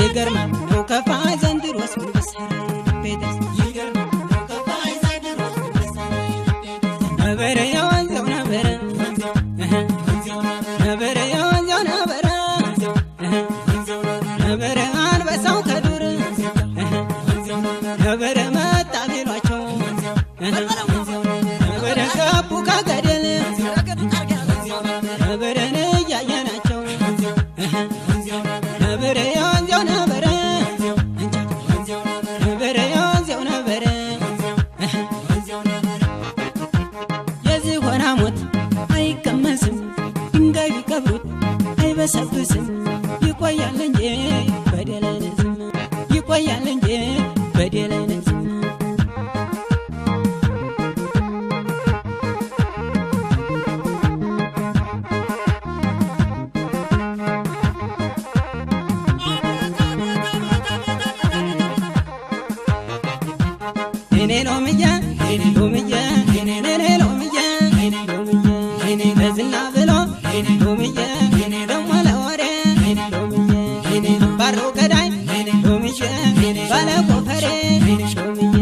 ይገርማል ነው ከፋይ ዘንድሮስ ምን ብሰራ ልቤ ደስ ይገርማል ነው ከፋይ ዘንድሮስ ምን ብሰራ ልቤ ደስ ነበረ የወንዜው ነበረ ወንዜው ወንዜው ነበረ የወንዜው ነበረ ወንዜው ነበረ አንበሳው ከዱር ወንዜው ነበረ መጣ ቢሏቸው ነበረ ገቡ ከገደል ነበረን እያየናቸው ነበረ የወንዜው ነበረ ነበረ የወንዜው ነበረ የዝሆን ሐሞት አይቀመስም፣ ድንጋይ ቢቀብሩት አይበሰብስም። ይቆያል እንጂ በደል አይነስም፣ ይቆያል እንጂ በደል አይነስም። እኔ ሎምዬ ሎምዬ እኔ ሎምዬ ሎምዬ ለዝና ብሎ ሎምዬ ደሞ ለወሬ ሎምዬ ባሮ ገዳይ ሎምዬ ባለ ጎፈሬ ሎምዬ